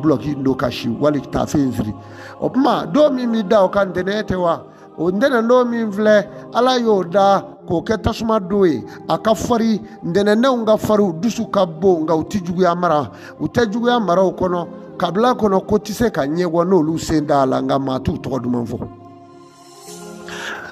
Dulɔki don ka si wali taafe in siri. O tuma don min bɛ da o kan, ntɛnɛn tɛ wa? O ntɛnɛn don min filɛ, Ala y'o da k'o kɛ tasuma don ye. A ka fari, ntɛnɛndenw ka fari, u dusu ka bon, nka u tɛ juguya mara, u tɛ juguya mara o kɔnɔ. Kabila kɔnɔ ko tɛ se ka ɲɛbɔ n'olu sen t'a la, nka maa t'u tɔgɔ duman fɔ.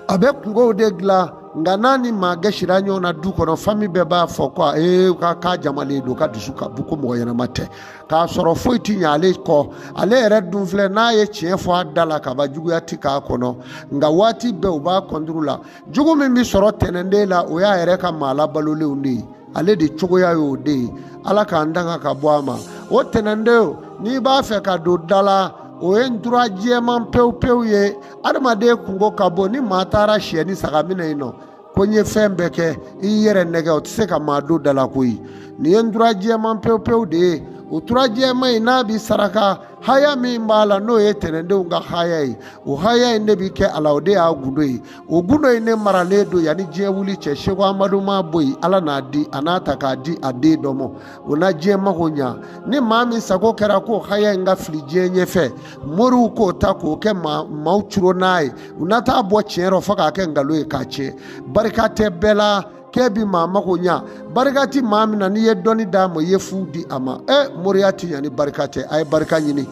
A bɛ kungow de dilan, nka n'a ni maa gɛsira ɲɔgɔn na du kɔnɔ, fami bɛɛ b'a fɔ ko ee, k'a jamalen don, ka dusu ka bon, ko mɔgɔ ɲɛnama tɛ, k'a sɔrɔ foyi ti ɲɛ ale kɔ. Ale yɛrɛ dun filɛ, n'a ye tiɲɛ fɔ a da la kaban, juguya ti k'a kɔnɔ, nka waati bɛɛ u b'a kɔnturu la. Jugu min bɛ sɔrɔ tɛnɛnden la, o y'a yɛrɛ ka maa labalolenw de ye. Ale de cogoya y'o de ye. Ala k'an danga ka bɔ a ma. O tɛnɛnden, n'i b'a fɛ ka don da la, o ye ntura jɛman pewu pewu ye. Adamaden kungo ka bon. Ni maa taara sɛ ni saga minɛ yen nɔ, ko n ye fɛn bɛɛ kɛ, i yɛrɛ nɛgɛ, o tɛ se ka maa don da la koyi. Nin ye ntura jɛman pewu pewu de ye. O tura jɛman in, n'a bi saraka, haya min b'a la, n'o ye tɛnɛndenw ka haya ye, o haya in de bi kɛ a la. O de y'a gundo ye. O gundo in de maralen don yanni diɲɛ wuli cɛ. Seko Amadu ma bɔ yen, Ala n'a di a n'a ta k'a di a den dɔ ma, o na diɲɛ mago ɲa. Ni maa min sago kɛra ko haya in ka fili diɲɛ ɲɛfɛ, moriw k'o ta k'o kɛ maaw curo n'a ye, u na taa bɔ tiɲɛ rɔ fo k'a kɛ nkalon ye k'a tiɲɛ. Barika tɛ bɛɛ la k'e bi maa mago ɲa. Barika ti maa min na, n'i ye dɔnni d'a ma, i ye fu di a ma. Moriya ti ɲa ni barika tɛ. A ye barika ɲini.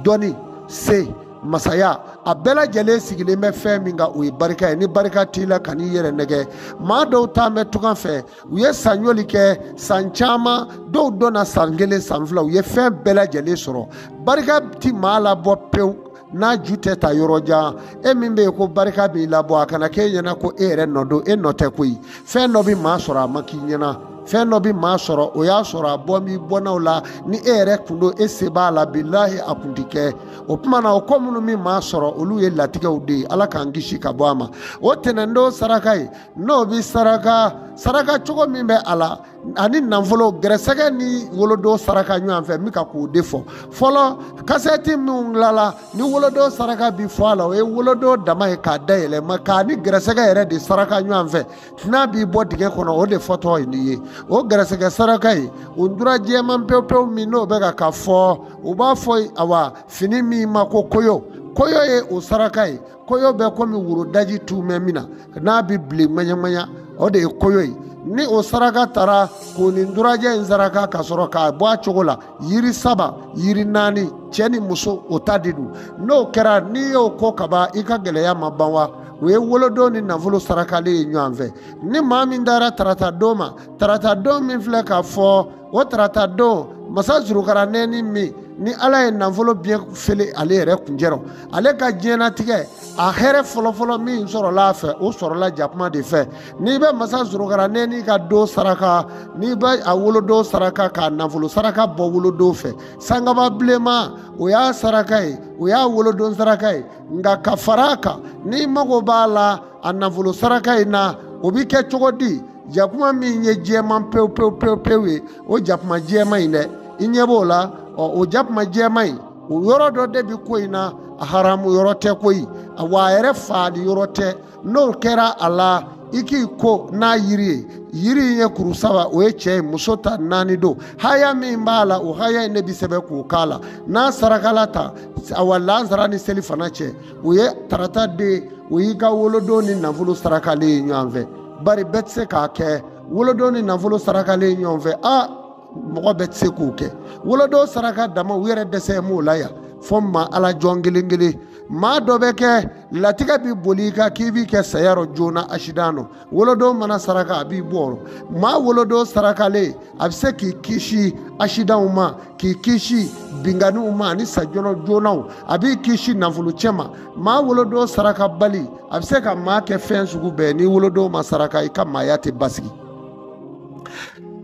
Dɔnni, se, masaya, a bɛɛ lajɛlen sigilen bɛ fɛn min kan, o ye barika ye. Ni barika t'i la, kan'i yɛrɛ nɛgɛ. Maa dɔw taa bɛ tunga fɛ, u ye san joli kɛ, san caman, dɔw dɔnna san kelen, san fila, u ye fɛn bɛɛ lajɛlen sɔrɔ. Barika ti maa labɔ pewu n'a ju tɛ ta yɔrɔ jan. E min bɛ yen ko barika b'i labɔ, a kana k'e ɲɛna ko e yɛrɛ nɔ don. E nɔ tɛ koyi. Fɛn dɔ bɛ maa sɔrɔ, a ma k'i ɲɛna. Fɛn dɔ bɛ maa sɔrɔ, o y'a sɔrɔ a bɔ b'i bɔnnaw la. Ni e yɛrɛ kun don, e se b'a la, bilahi a kun ti kɛ. O tuma na, o ko minnu bɛ maa sɔrɔ, olu ye latigɛw de ye. Ala k'an kisi ka bɔ a ma. O tɛnɛndon saraka ye, n'o bɛ saraka, saraka cogo min bɛ a la, ani nafolo gɛrɛsɛgɛ ni wolodon saraka ɲɔgɔn fɛ, n bɛ ka k'o de fɔ fɔlɔ. Kasɛti minnu dilanla ni wolodon saraka bi fɔ a la, o ye wolodon dama ye k'a dayɛlɛ, ma k'a ni gɛrɛsɛgɛ yɛrɛ de saraka ɲɔgɔn fɛ, n'a b'i bɔ dingɛ kɔnɔ, o de fɔtɔ ye nin ye. O gɛrɛsɛgɛ saraka ye, o ntura jɛman pewu pewu min n'o bɛ ka fɔ, u b'a fɔ awa fini min ma ko koyo. Koyo ye o saraka ye. Koyo bɛ komi woro daji tu mɛ min na, n'a bɛ bilen ŋaɲaŋaɲa, o de ye koyo ye. Ni o saraka taara k'o ni nturajɛ in saraka ka sɔrɔ k'a bɔ a cogo la, yiri saba, yiri naani, cɛ ni muso, o ta de don. N'o kɛra, n'i y'o ko kaban, i ka gɛlɛya ma ban wa? O ye wolodon ni nafolo sarakalen ye ɲɔgɔn fɛ. Ni maa min dara tarata don ma, tarata don min filɛ k'a fɔ, o tarata don, masa Zurukaranɛni min ni Ala ye nafolo biɲɛ fele ale yɛrɛ kunjɛrɔ, ale ka diɲɛnatigɛ a hɛrɛ fɔlɔfɔlɔ min sɔrɔla a fɛ, o sɔrɔla jakuma de fɛ. N'i bɛ masa Zurukaranɛni ka don saraka, n'i bɛ a wolodon saraka, k'a nafolo saraka bɔ wolodon fɛ, sankaba bilenman, o y'a saraka ye, o y'a wolodon saraka ye. Nka ka fara a kan, n'i mago b'a la a nafolo saraka in na, o bɛ kɛ cogo di? Jakuma min ye jɛman pewu pewu pewu pewu ye, o jakuma jɛman in dɛ, i ɲɛ b'o la. Ɔ, o jakuma jɛman in, o yɔrɔ dɔ de bɛ ko in na, a haramu yɔrɔ tɛ koyi, wa a yɛrɛ faali yɔrɔ tɛ. N'o kɛra a la, i k'i ko n'a yiri ye. Yiri in ye kuru saba, o ye cɛ ye, muso ta naani don. Haya min b'a la, o haya in de bɛ sɛbɛn k'o k'a la. N'a sarakala ta, awa lansara ni seli fana cɛ, o ye tarata den, o y'i ka wolodon ni nafolo sarakalen ye ɲɔgɔn fɛ. Bari bɛɛ tɛ se k'a kɛ, wolodon ni nafolo sarakalen ɲɔgɔn fɛ. A mɔgɔ bɛɛ tɛ se k'o kɛ. Wolodon saraka dama, u yɛrɛ dɛsɛ m'o la yan fɔ maa Ala jɔn kelen kelen. Maa dɔ bɛ kɛ latigɛ bɛ boli i kan k'i b'i kɛ saya rɔ joona, asidan nɔ. Wolodon mana saraka, a b'i bɔ o rɔ. Maa wolodon sarakalen, a bɛ se k'i kisi asidanw ma, k'i kisi binkanniw ma ani sajɔnɔ joonaw, a b'i kisi nafolo cɛ ma. Maa wolodon saraka bali, a bɛ se ka maa kɛ fɛn sugu bɛɛ. Ni wolodon ma saraka, i ka maaya tɛ basigi.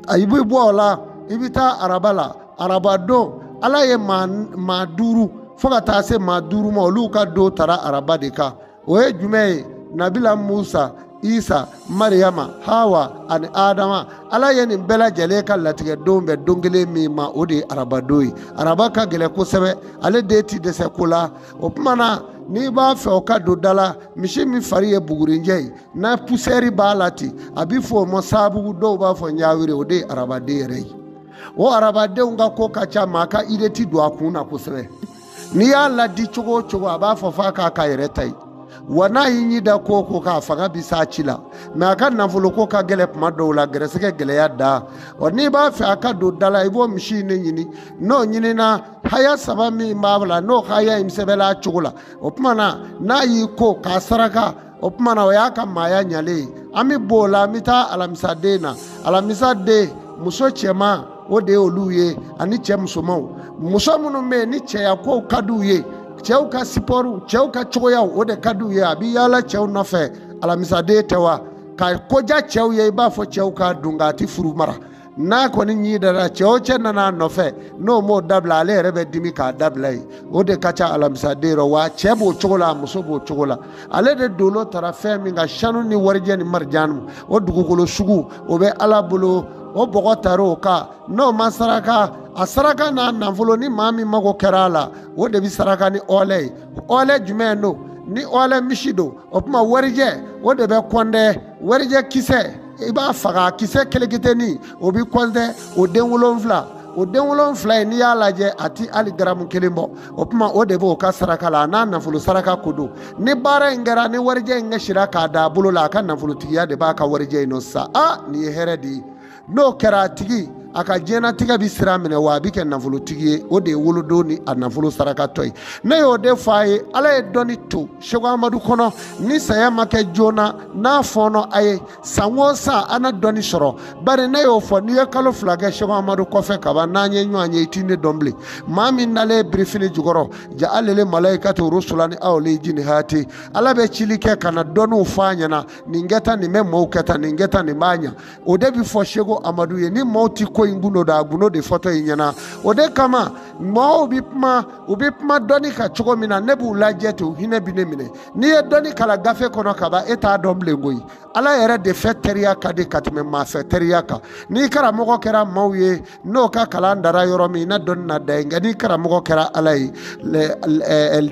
I bɛ bɔ o la, i bɛ taa araba la. Araba don, Ala ye maa duuru fo ka taa se maa duuru ma, olu ka don tara araba de kan. O ye jumɛn ye? Nabila Musa, Isa, Mariyama, Hawa ani Adama. Ala ye nin bɛɛ lajɛlen ka latigɛ don bɛn don kelen min ma, o de ye araba don ye. Araba ka gɛlɛn kosɛbɛ, ale den ti dɛsɛ ko la. O tuma na, n'i b'a fɛ o ka don da la, misi min fari ye bugurinjɛ ye, n'a pusɛri b'a la ten, a bɛ fɔ o ma saabugu, dɔw b'a fɔ ɲawiri, o de ye arabaden yɛrɛ ye. O arabadenw ka ko ka ca, maa ka idée ti don a kun na kosɛbɛ. N'i y'a ladi cogo o cogo, a b'a fɔ f'a k'a ka yɛrɛ ta ye. Wa n'a y'i ɲi da ko o ko k'a fanga bi s'a ci la, mɛ a ka nafolo ko ka gɛlɛ kuma dɔw la, gɛrɛsɛgɛ gɛlɛya da. Ɔ n'i b'a fɛ a ka don da la, i b'o misi in de ɲini. N'o ɲinina, haya 3 min b'a la, n'o haya in sɛbɛnna a cogo la, o tuma na n'a y'i ko k'a saraka, o tuma na o y'a ka maaya ɲalen ye. An bɛ bɔ o la, an bɛ taa alamisaden na. Alamisaden muso cɛman, o de ye olu ye, ani cɛ musomanw. Muso minnu bɛ yen ni cɛya kow ka d'u ye, cɛw ka sipɔriw, cɛw ka cogoyaw, o de ka d'u ye, a bɛ yaala cɛw nɔfɛ. Alamisaden tɛ wa ka koja cɛw ye, i b'a fɔ cɛw k'a dun, k'a ti furu mara. N'a kɔni ɲi dara cɛ o cɛ nana a nɔfɛ, n'o m'o dabila, ale yɛrɛ bɛ dimi k'a dabila yen. O de ka ca alamisaden rɔ. Wa cɛ b'o cogo la, a muso b'o cogo la. Ale de dolo tara fɛn min kan, sanu ni warijɛ ni marijanu, o dugukolo sugu, o bɛ Ala bolo. O bɔgɔ tar'o kan, n'o ma saraka, a saraka n'a nafolo, ni maa min mago kɛra a la, o de bɛ saraka ni ɔlɛ ye. Ɔlɛ jumɛn don? Ni ɔlɛ misi don, o tuma warijɛ, o de bɛ kɔndɛ. Warijɛ kisɛ, i b'a faga, kisɛ keleketeni, o bɛ kɔndɛ, o den 7. O den 7 in, n'i y'a lajɛ, a ti hali garamu 1 bɔ. O tuma o de b'o ka saraka la, a n'a nafolo saraka ko don. Ni baara in kɛra, ni warijɛ in kɛsira k'a da a bolo la, a ka nafolotigiya de b'a ka warijɛ in nɔ sisan. A nin ye hɛrɛ de ye. N'o kɛra, a tigi a ka diɲɛnatigɛ bɛ sira minɛ, wa a bɛ kɛ nafolotigi ye. O de ye wolodon ni a nafolo sarakatɔ ye. Ne y'o de fɔ a ye. Ala ye dɔnni to Seko Amadu kɔnɔ, ni saya ma kɛ joona, n'a fɔɔnɔ a ye san o san, an na dɔnni sɔrɔ. Bari ne y'o fɔ, n'i ye kalo 2 kɛ Seko Amadu kɔfɛ kaban, n'an ye ɲɔgɔn ye, i ti ne dɔn bilen. Maa min nalen birifini jukɔrɔ, ja alele malayikatu rusulani aw le jini hati, Ala bɛ cili kɛ ka na dɔnniw fɔ a ɲɛna. Nin kɛ tan, nin bɛ mɔɔw kɛ tan, nin kɛ tan, nin b'a ɲa. O de bɛ fɔ Seko Amadu ye. Ni maaw ti ko in gundo dɔn, a gundo de fɔtɔ i ɲɛna. O de kama maaw bɛ kuma, u bɛ kuma dɔnni kan cogo min na, ne b'u lajɛ ten, u hinɛ bɛ ne minɛ. N'i ye dɔnni kalan gafe kɔnɔ kaban, e t'a dɔn bilen koyi. Ala yɛrɛ de fɛ teriya ka di ka tɛmɛ maa fɛ teriya kan. N'i karamɔgɔ kɛra maaw ye, n'o ka kalan dara yɔrɔ min, i na dɔnni na da yen. Nka n'i karamɔgɔ kɛra Ala ye,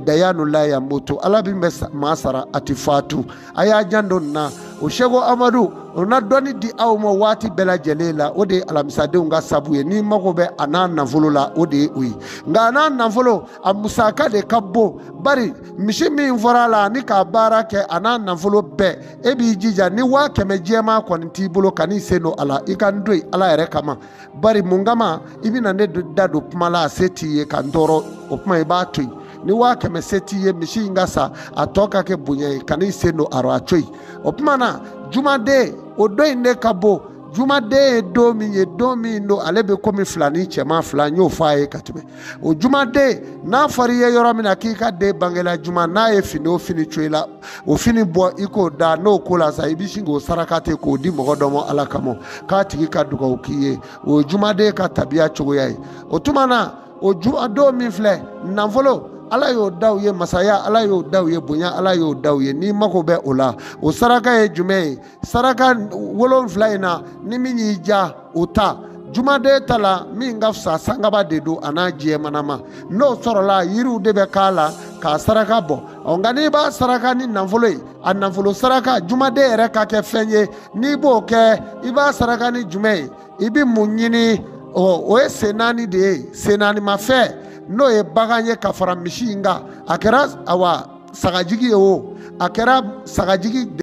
dayanu la yamutu, Ala min bɛ maa sara, a ti fatu. A y'a janto nin na. O Seko Amadu, o na dɔnni di aw ma waati bɛɛ lajɛlen la. O de ye alamisadenw ka sabu ye. N'i mago bɛ a n'a nafolo la, o de ye o ye. Nka a n'a nafolo, a musaka de ka bon. Bari misi min fɔra a la ani k'a baara kɛ, a n'a nafolo bɛɛ, e b'i jija ni 100,000 jɛman kɔni t'i bolo, ka n'i sen don a la, i ka n to yen Ala yɛrɛ kama. Bari mun kama i bɛna ne da don kuma la, a se t'i ye ka n tɔɔrɔ, o kuma i b'a to yen. Ni 100,000 se t'i ye, misi in ka sa, a tɔ ka kɛ bonya ye, ka n'i sen don a rɔ, a to yen. O tuma na jumaden, o don in de ka bon. Jumaden ye don min ye, don min don ale bɛ komi filani cɛman 2, n y'o fɔ a ye ka tɛmɛ. O jumaden, n'a fɔra i ye yɔrɔ min na k'i ka den bangela juma, n'a ye fini o fini to i la, o fini bɔ i k'o da, n'o ko la sa, i bɛ sin k'o saraka ten k'o di mɔgɔ dɔ ma Ala kama, k'a tigi ka dugawu k'i ye. O ye jumaden ka tabiya cogoya ye. O tuma na o jumadon min filɛ, nafolo Ala y'o da u ye, masaya Ala y'o da u ye, bonya Ala y'o da u ye. N'i mago bɛ o la, o saraka ye jumɛn ye? Saraka 7 in na, ni min y'i ja, o ta. Jumaden ta la, min ka fisa, sankaba de don a n'a jɛmanama. N'o sɔrɔla, yiriw de bɛ k'a la k'a saraka bɔ. Ɔ nka n'i b'a saraka ni nafolo ye, a nafolo saraka jumaden yɛrɛ ka kɛ fɛn ye, n'i b'o kɛ, i b'a saraka ni jumɛn ye? I bɛ mun ɲini? Ɔ o ye sen naani de ye, sen naanimafɛn, n'o ye bagan ye ka fara misi in kan. A kɛra awa sagajigi ye o, a kɛra sagajigi